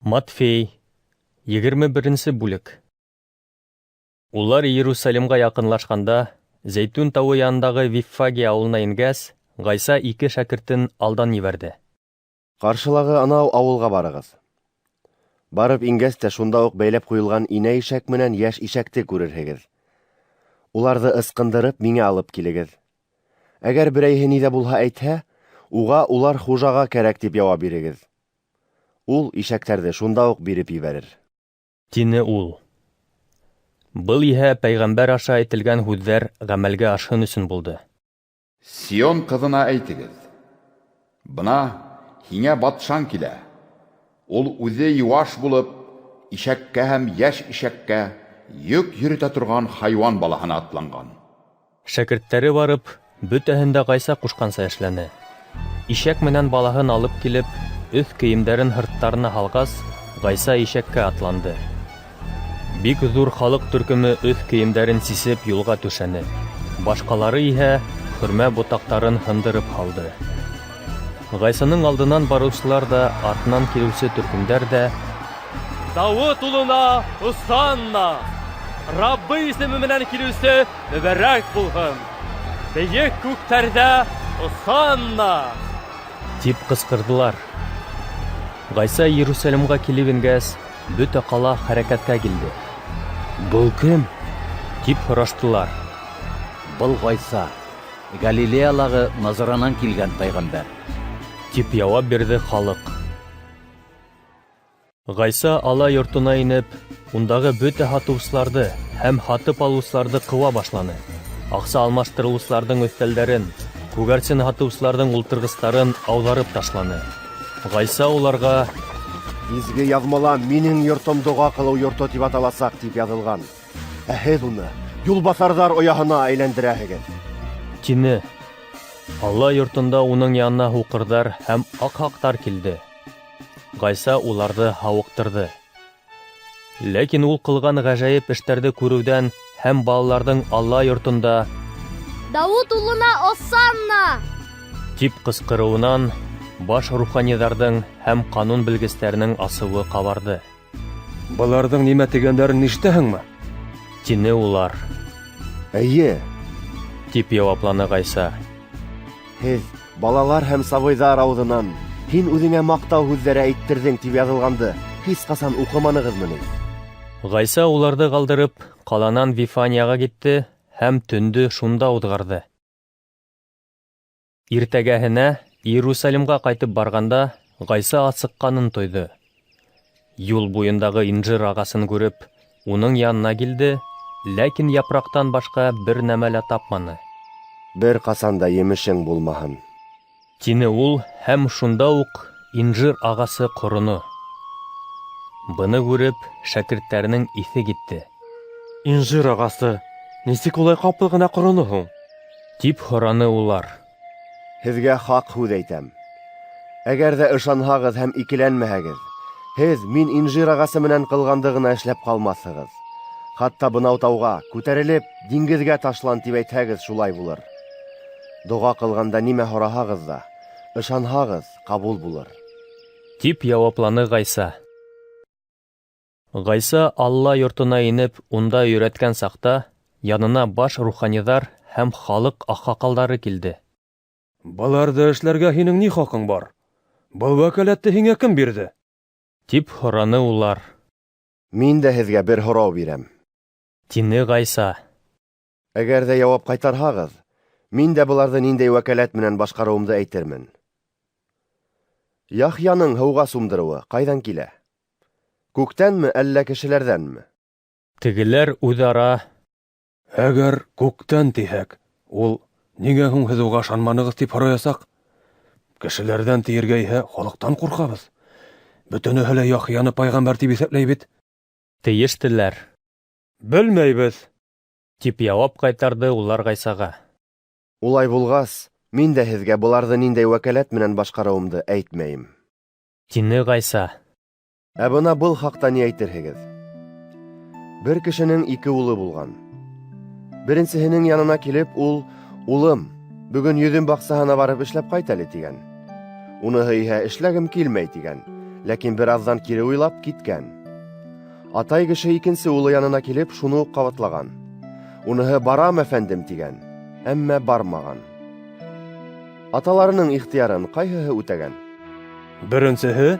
Матфей, 21 бүлек. Улар Иерусалимға яҡынлашҡанда, Зәйтүн тауы янындағы Виффагия ауылына ингәс, Ғайса ике шәкертен алдан ебәрҙе. Ҡаршылағы анау ауылға барығыҙ. Барып ингәс тә шунда уҡ бәйләп ҡуйылған инә ишәк менән йәш ишәкте күрерһегеҙ. Уларҙы ысҡындырып миңә алып килегеҙ. Әгәр берәйһе ни ҙә булһа әйтһә, уға улар хужаға кәрәк тип яуап бирегеҙ. Ул ишәктәрҙе шунда уҡ биреп ебәрер. Тине ул. Был иһә пәйғәмбәр аша әйтелгән һүҙҙәр ғәмәлгә ашһын өсөн булды. Сион ҡыҙына әйтегеҙ: бына һиңә батшаң килә. Ул үҙе йыуаш булып, ишәккә һәм йәш ишәккә, йөк йөрөтә торған хайуан балаһына атланған. Шәкерттәре барып, бөтәһен дә Ғайса ҡушҡанса эшләне. Ишәк менән балаһын алып килеп, өҫ кейемдәрен һырттарына һалғас, Ғайса ишәккә атланды. Бик ҙур халыҡ төркөмө өҫ кейемдәрен сисеп юлға түшәне. Башҡалары иһә хөрмә ботаҡтарын һындырып һалды. Ғайсаның алдынан барыусылар ҙа, артынан килеүсе төркөмдәр ҙә: Дауыт улына Осанна! Раббы исеме менән килеүсе мөбәрәк булһын! Бейек күктәрҙә Осанна! Тип ҡысҡырҙылар. Ғайса Иерусалимға килеп ингәс, бөтә ҡала хәрәкәткә килде. Был кем? Тип һораштылар. Был Ғайса, Галилеялағы Назаранан килгән пәйғәмбәр. Тип яуап бирҙе халыҡ. Ғайса Алла йортона инеп, ундағы бөтә һатыусыларҙы һәм һатып алыусыларҙы ҡыуа башланы. Аҡса алмаштырыусыларҙың өҫтәлдәрен, күгәрсен һатыусыларҙың ултырғыстарын ауҙарып ташланы. Ғайса уларға: Изге яҙмала минең йортом доға ҡылыу йорто тип аталасаҡ тип яҙылған. Ә һеҙ уны юлбаҫарҙар ояһына әйләндерәһегеҙ. Тине. Алла йортонда уның янына һуҡырҙар һәм аҡһаҡтар килде. Ғайса уларҙы һауыҡтырҙы. Ләкин ул ҡылған ғәжәйеп эштәрҙе күреүҙән һәм балаларҙың Алла йортонда Дауыт улына Осанна! Тип ҡысҡырыуынан баш руханиҙарҙың һәм ҡанун белгестәренең асыуы ҡабарҙы. Быларҙың нимә тигәндәрен ишетәһеңме? Тине улар. Эйе, Тип яуапланы Ғайса. Һеҙ балалар һәм сабыйҙар ауыҙынан һин үҙеңә маҡтау һүҙҙәре әйттерҙең тип яҙылғанды һис ҡасан уҡыманығыҙмы ни? Ғайса уларҙы ҡалдырып, ҡаланан Вифанияға китте һәм төндө шунда уҙғарҙы. Иртәгәһенә Иерусалимға ҡайтып барғанда, Ғайса асыҡҡанын тойҙо. Юл буйындағы инжир ағасын күреп, уның янына килде, ләкин япраҡтан башҡа бер нәмә лә тапманы. Бер ҡасан да емешең булмаһын. Тине ул, һәм шунда уҡ инжир ағасы ҡороно. Быны күреп, шәкерттәренең иҫе китте. Инжир ағасы нисек улай ҡапыл ғына ҡороно һуң? Тип һораны улар. Һеҙгә хаҡ һүҙ әйтәм. Әгәр ҙә ышанһағыҙ һәм икеләнмәһәгеҙ, һеҙ мин инжир ағасы менән ҡылғанды ғына эшләп ҡалмаҫһығыҙ. Хатта бынау тауға күтәрелеп диңгеҙгә ташлан тип әйтһәгеҙ, шулай булыр. Доға ҡылғанда нимә һораһағыҙ ҙа, ышанһағыҙ, ҡабул булыр. Тип яуапланы Ғайса. Ғайса Алла йортона инеп, унда өйрәткән саҡта, янына баш руханиҙар һәм халыҡ аҡһаҡалдары килде. Быларҙы эшләргә һинең ни хаҡың бар? Был вәкәләтте һиңә кем бирҙе? Тип һораны улар. Мин дә һеҙгә бер һорау бирәм. Тине Ғайса. Әгәр ҙә яуап ҡайтарһағыҙ, мин дә быларҙы ниндәй вәкәләт менән башҡарыуымды әйтермен. Яхъяның һыуға сумдырыуы ҡайҙан килә? Күктәнме, әллә кешеләрҙәнме? Тегеләр үҙ-ара: Әгәр күктән тиһәк, ул ниңә һуң һеҙ уға ышанманығыҙ тип һораясаҡ. Кешеләрҙән тиергә иһә халыҡтан ҡурҡабыҙ. Бөтөнөһө лә Яхъяны пайғамбәр тип иҫәпләй бит. Тейештеләр. Белмәйбеҙ. Тип яуап ҡайтарҙы улар Ғайсаға. Улай булғас, мин дә һеҙгә быларҙы ниндәй вәкәләт менән башҡарыуымды әйтмәйем. Тине Ғайса. Ә бына был хаҡта ни әйтерһегеҙ? Бер кешенең ике улы булған. Беренсеһенең янына килеп, ул: "Улым, бөгөн йөҙөм баҡсаһына барып эшләп ҡайт әле", тигән. Уныһы иһә: "Эшләгем килмәй", тигән. Ләкин бер аҙҙан кире уйлап киткән. Атай кеше икенсе улы янына килеп, шуны уҡ ҡабатлаған. Уныһы: «Барам, әфәндем», — тигән, әммә бармаған. Аталарының ихтыярын ҡайһыһы үтәгән? Беренсеһе.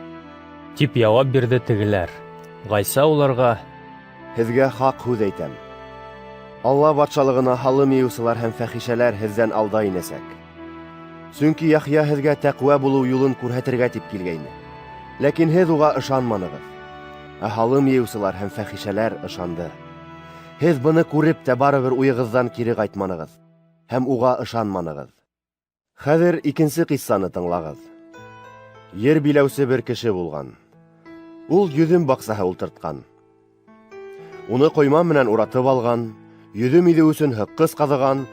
Тип яуап бирҙе тегеләр. Ғайса уларға: Һеҙгә хаҡ һүҙ әйтәм: Алла батшалығына һалым йыйыусылар һәм фәхишәләр һеҙҙән алда инәсәк. Сөнки Яхъя һеҙгә тәҡүә булыу юлын күрһәтергә тип килгәйне. Ләкин һеҙ уға ышанманығыҙ. Ә һалым йыйыусылар һәм фәхишәләр ышанды. Һеҙ быны күреп тә барыбер уйығыҙҙан кире ҡайтманығыҙ һәм уға ышанманығыҙ. Хәҙер икенсе ҡиссаны тыңлағыҙ. Ер биләүсе бер кеше булған. Ул йөҙөм баҡсаһы ултыртҡан. Уны ҡойма менән уратып алған, йөҙөм иҙеү өсөн һыҡҡыс ҡаҙыған,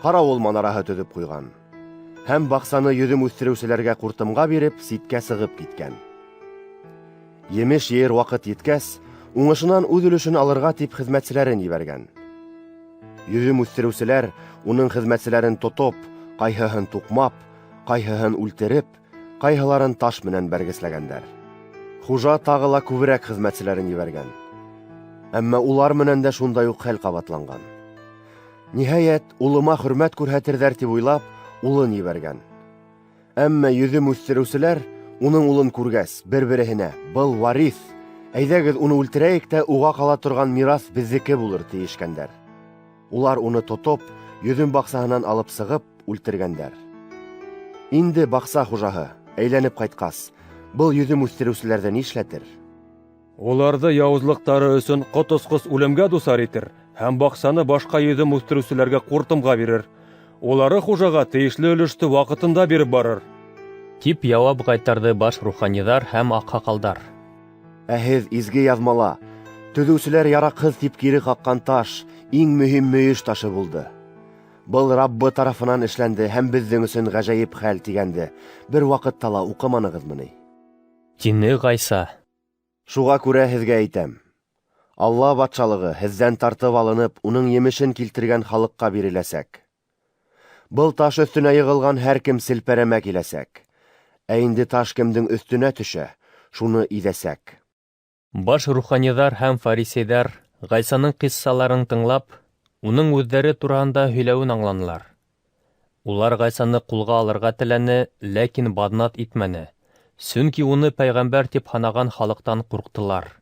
ҡарауыл манараһы төҙөп ҡуйған. Һәм баҡсаны йөҙөм үҫтереүселәргә ҡуртымға биреп, ситкә сығып киткән. Емеш йыйыр ваҡыт еткәс, уңышынан үҙ өлөшөн алырға тип хеҙмәтселәрен ебәргән. Йөҙөм үҫтереүселәр уның хеҙмәтселәрен тотоп, ҡайһыһын туҡмап, ҡайһыһын үлтереп, ҡайһыларын таш менән бәргесләгәндәр. Хужа тағы ла күберәк хеҙмәтселәрен ебәргән. Әммә улар менән дә шундай уҡ хәл ҡабатланған. Ниһайәт, улыма хөрмәт күрһәтерҙәр тип уйлап, улын ебәргән. Әммә йөҙөм үҫтереүселәр уның улын күргәс, бер-береһенә: «Был варис, әйҙәгеҙ уны үлтерәйек тә уға ҡала торған мираҫ беҙҙеке булыр», — тиешкәндәр. Улар уны тотоп, йөҙөм баҡсаһынан алып сығып, үлтергәндәр. Инде баҡса хужаһы әйләнеп ҡайтҡас, был йөҙөм үҫтереүселәрҙе нишләтер? Уларҙы яуызлыҡтары өсөн ҡот осҡос үлемгә дусар итер һәм баҡсаны башҡа йөҙөм үҫтереүселәргә ҡуртымға бирер. Улары хужаға тейешле өлөштө ваҡытында биреп барыр. Тип яуап ҡайтарҙы баш руханиҙар һәм аҡһаҡалдар. Ә һеҙ изге яҙмала: «Төҙөүселәр яраҡһыҙ тип кире ҡаҡҡан таш иң мөһим мөйөш ташы булды. Был Раббы тарафынан эшләнде һәм беҙҙең өсөн ғәжәйеп хәл», — тигәнде бер ваҡытта ла уҡыманығыҙмы ни? Тине Ғайса. Шуға күрә һеҙгә әйтәм: Алла батшалығы һеҙҙән тартып алынып, уның емешен килтергән халыҡҡа биреләсәк. Был таш өҫтөнә йығылған һәр кем селпәрәмә киләсәк. Ә инде таш кемдең өҫтөнә төшә, шуны иҙәсәк. Баш руханиҙар һәм фарисейҙар Ғайсаның ҡиссаларын тыңлап, уның үҙҙәре тураһында һөйләүен аңланылар. Улар Ғайсаны ҡулға алырға теләне, ләкин баҙнат итмәне, сөнки уны пәйғәмбәр тип һанаған халыҡтан ҡурҡтылар.